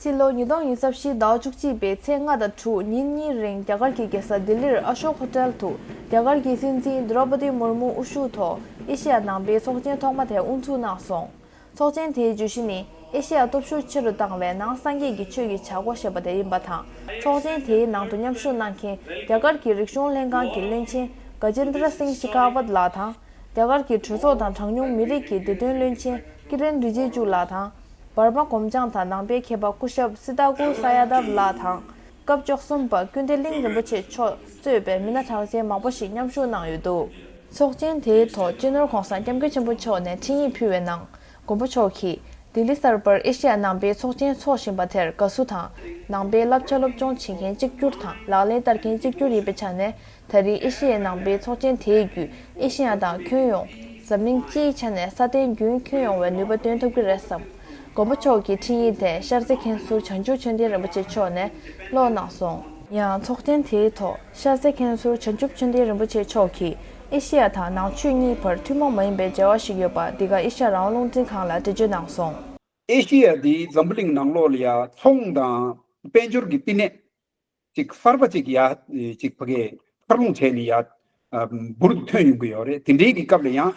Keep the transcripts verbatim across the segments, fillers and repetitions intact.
ཕྱི་ལོ་ཉིས་སྟོང་ཉི་ཤུ་རྩ་བཞི་ཟླ་བ་བཅུ་གཅིག་པའི་ཚེས་ལྔ་དང་དྲུག་ཉིན་གཉིས་རིང་རྒྱ་གར་གྱི་རྒྱལ་ས་ལྡི་ལིར་ཨ་ཤོག་ཧོ་ཊེལ་དུ་རྒྱ་གར་གྱི་སྲིད་འཛིན་དྲོ་པ་དི་མུར་མུ་དབུ་བཞུགས་ཐོག་ཨེ་ཤེ་ཡ་ནང་པའི་ཚོགས་ཆེན་ཐོག་མ་དེ་དབུ་འཛུགས་གནང་སོང་། ཚོགས་ཆེན་དེའི་བརྗོད་གཞི་ནི་ཨེ་ཤེ་ཡ་སྟོབས་ཤུགས་ཆེ་རུ་བཏང་བའི་ནང་སངས་རྒྱས་ཀྱི་ཆོས་ཀྱི་བྱ་སྒོ་ཞེས་པ་དེ་ཡིན་པ་དང་། ཚོགས་ཆེན་དེའི་ནང་དུ་མཉམ་ཞུགས་གནང་མཁན་རྒྱ་གར་གྱི་རིག་གཞུང་ལྷན་ཁང་གི་བློན་ཆེན་ག་ཇེན་དྲ་སིང་ཤི་ཁ་ཝད་ལགས་དང་། རྒྱ་གར་གྱི་གྲོས་ཚོགས་དང་གྲངས་ཉུང་མི་རིགས་ཀྱི་བདེ་དོན་བློན་ཆེན་ཀི་རེན་རི་ཇི་ཇུ་ལགས་དང་། འབར་མ་གོམ་བྱང་དང་ནང་པའི་མཁས་པ་སྐུ་ཞབས་སི་ཏཱ་ཀུ་ས་ཡ་དབ་ལགས་དང་། སྐབས་བཅུ་གསུམ་པ་ཀུན་བདེ་གླིང་རིན་པོ་ཆེ་མཆོག་གཙོས་པའི་མི་སྣ་གྲགས་ཅན་མང་པོ་ཞིག་མཉམ་ཞུགས་གནང་ཡོད་འདུག་ཚོགས་ཆེན་དེའི་ཐོག་སྤྱི་ནོར་༧གོང་ས་༧སྐྱབས་མགོན་ཆེན་པོ་མཆོག་ནས་འཕྲིན་ཡིག་ཕུལ་བའི་ནང་། མགོན་པོ་མཆོག་གིས་ལྡི་ལི་གསར་པར་ཨེ་ཤེ་ཡ་ནང་པའི་ཚོགས་ཆེན་འཚོགས་བཞིན་པ་དེར་དགའ་བསུ་དང་། ནང་པའི་བསླབ་བྱ་སློབ་སྦྱོང་བྱེད་མཁན་གཅིག་གྱུར་དང་ལག་ལེན་བསྟར་མཁན་གཅིག་གྱུར་ཡིན་པའི་ཆ་ནས། ད་རེས་ཨེ་ཤེ་ཡའི་ནང་པའི་ཚོགས་ཆེན་དེའི་བརྒྱུད་ཨེ་ཤེ་ཡ་དང་ཁྱོན་ཡོངས་འཛམ་གླིང་སྤྱིའི་ཆ་ནས་སྲ་བརྟན་རྒྱུན་ཁྱོན་ཡོང་བའི་ནུས་པ་འདོན་ཐུབ་ཀྱི་རེད་བསམ། མགོན་པོ་མཆོག་གི་འཕྲིན་ཡིག་དེ་ཤར་རྩེ་མཁན་ཟུར་བྱང་ཆུབ་ཆོས་ལྡན་རིན་པོ་ཆེ་མཆོག་ནས་ཀློག་གནང་སོང་། ཡང་ཚོགས་ཆེན་དེའི་ཐོག་ཤར་རྩེ་མཁན་ཟུར་བྱང་ཆུབ་ཆོས་ལྡན་རིན་པོ་ཆེ་མཆོག་གིས་ཨེ་ཤེ་ཡ་དང་ནང་ཆོས་གཉིས་བར་ཐུན་མོང་མ་ཡིན་པའི་འབྲེལ་བ་ཞིག་ཡོད་པ་འདི་ག་ཨེ་ཤེ་ཡ་རང་དབང་རླུང་འཕྲིན་ཁང་ལ་འགྲེལ་བརྗོད་གནང་སོང་། ཨེ་ཤེ་ཡ་འདི་འཛམ་བུ་གླིང་ནང་ལོགས་ལ་ཡ་ཚོང་དང་དཔལ་འབྱོར་གྱི་བསྟི་གནས་ཅིག་གསར་པ་ཅིག་ཡ་ཅིག་ཕ་གི་འཚར་ལོངས་བྱས་ནས་ཡ་འབུར་དུ་ཐོན་ཡོང་གི་ཡོད་རེད། དེ་འདྲའི་གི་སྐབས་ལ་ཡང་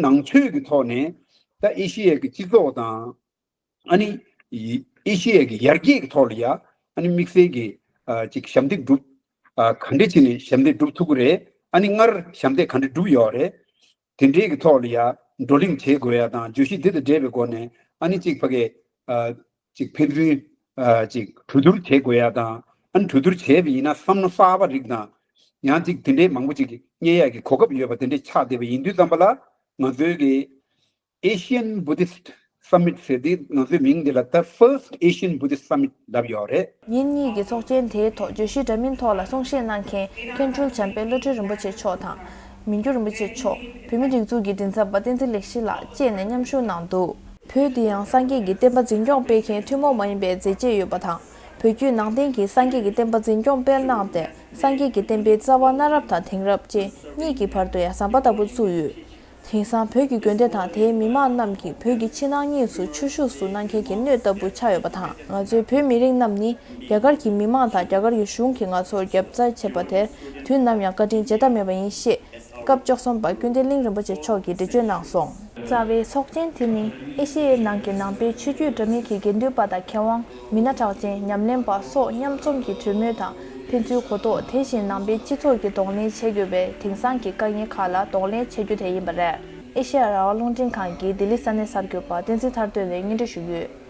ནང་ཆོས་ཀྱི་ཐོག་ནས་ད་ཨེ་ཤེ་ཡ་གི་སྤྱི་ཚོགས་དང་ཨ་ནི་ཨེ་ཤེ་ཡ་གི་ཡར་རྒྱས་ཀྱི་ཐོག་ལ་ཡ་ཨ་ནི་དམིགས་བསལ་གྱི་ཅིག་ཞབས་འདེགས་སྒྲུབ་ག་འདྲ་བྱས་ནས་ཞབས་འདེགས་སྒྲུབ་ཐུབ་ཀྱི་རེད། ཨ་ནི་སྔར་ཞབས་འདེགས་ག་འདྲ་སྒྲུབ་ཡོད་རེད། དེ་འདྲའི་གི་ཐོག་ལ་ཡ་བགྲོ་གླེང་བྱེད་དགོས་ཡ་དང་བརྗོད་གཞི་འདི་དང་འབྲེལ་བའི་སྒོ་ནས་ཨ་ནི་ཅིག་ཕ་གི་ཨ་ཅིག་ཕན་ཚུན་ཨ་ཅིག་གྲོས་བསྡུར་བྱེད་དགོས་ཡ་དང་། ཨ་ནི་གྲོས་བསྡུར་བྱས་པ་ཡིན་ན་བསམ་བློ་གསར་པ་རིགས་དང་། ཡང་ཅིག་དེ་འདྲའི་མང་པོ་ཅིག་རྙེད་ཡ་གི་གོ་སྐབས་ཡོད་པ་དེ་འདྲའི་ཆགས་བསྡད་པ་ཡིན་དུས་ཙམ་པ་ལ་ང་ཚོའི་གི་Asian Buddhist Summit ཟེར་དེ་ང་ཚོའི་མིང་འདི་ལ་The First Asian Buddhist Summit ལབ་ཡོད་རེད། ཉིན་གཉིས་ཀྱི་ཚོགས་ཆེན་དེའི་ཐོག་བརྗོད་གཞི་འདྲ་མིན་ཐོག་ལ་གསུང་བཤད་གནང་མཁན་མཁན་སྤྲུལ་འཇམ་དཔལ་བློ་གྲོས་རིན་པོ་ཆེ་མཆོག་དང་། མི་འགྱུར་རིན་པོ་ཆེ་མཆོག་བོད་མིའི་སྒྲིག་འཛུགས་ཀྱི་མགྲིན་ཚབ་པ་བསྟན་འཛིན་ལེགས་བཞི་ལགས་བཅས་ནས་མཉམ་ཞུགས་གནང་འདུག་བོད་འདི་ཡང་སངས་རྒྱས་ཀྱི་བསྟན་པ་འཛིན་སྐྱོང་སྤེལ་མཁན་ཐུན་མོང་མ་ཡིན་པའི་མཛད་རྗེས་ཡོད་པ་དང་། བོད་བརྒྱུད་ནང་བསྟན་གྱིས་སངས་རྒྱས་ཀྱི་བསྟན་པ་འཛིན་སྐྱོང་སྤེལ་གནང་སྟེ། སངས་རྒྱས་ཀྱི་བསྟན་པའི་རྩ་བ་གནའ་རབས་དང་དེང་རབས་ཅན་གཉིས་ཀྱི་བར་དུ་ཡང་ཟམ་པ་ལྟ་བུ་བཙུགས་ཡོད། དེང་སང་བོད་ཀྱི་དགོན་སྡེ་དང་དེའི་མི་མང་རྣམས་ཀྱིས་བོད་ཀྱི་ཕྱི་ནང་གཉིས་སུ་ཆོས་ཞུགས་སུ་གནང་མཁན་གྱི་སྣོད་ལྟ་བུ་ཆགས་ཡོད་པ་དང་། ང་ཚོའི་བོད་མི་རིགས་རྣམས་ནི་རྒྱ་གར་གྱི་མི་མང་དང་རྒྱ་གར་གྱི་གཞུང་གིས་ང་ཚོར་རྒྱབ་རྩ་བྱས་པ་དེར་དུས་ནམ་ཡང་བཀའ་དྲིན་བརྗེད་ཐབས་མེད་པ་ཡིན་ཞེས་སྐབས་བཅུ་གསུམ་པ་ཀུན་བདེ་གླིང་རིན་པོ་ཆེ་མཆོག་གིས་འགྲེལ་བརྗོད་གནང་སོང་། རྩ་བའི་ཚོགས་ཆེན་དེ་ནི་ཨེ་ཤེ་ཡའི་ནང་གི་ནང་པའི་ཆོས་བརྒྱུད་འདྲ་མིན་གྱི་དགེ་འདུན་པ་དང་མཁས་དབང་། མི་སྣ་གྲགས་ཅན། ཉམས་ལེན་པ་སོགས་མཉམ་འཛོམས་ཀྱི་གྲོས་མོལ་དང་ཕན་ཚུན་གོ་རྟོགས། དེ་བཞིན་ནང་པའི་སྤྱི་ཚོགས་ཀྱི་གདོང་ལེན་བྱེད་དགོས་པའི་དེང་སང་གི་དཀའ་ངལ་ཁག་ལ་གདོང་ལེན་བྱེད་རྒྱུ་དེ་ཡིན་པ་རེད། ཨེ་ཤེ་ཡ་རང་དབང་རླུང་འཕྲིན་ཁང་གི་ལྡི་ལི་ས་གནས་གསར་འགོད་པ་བསྟན་འཛིན་ཐར་འདོད་ལས་སྙན་སྒྲོན་ཞུས་ཡོད།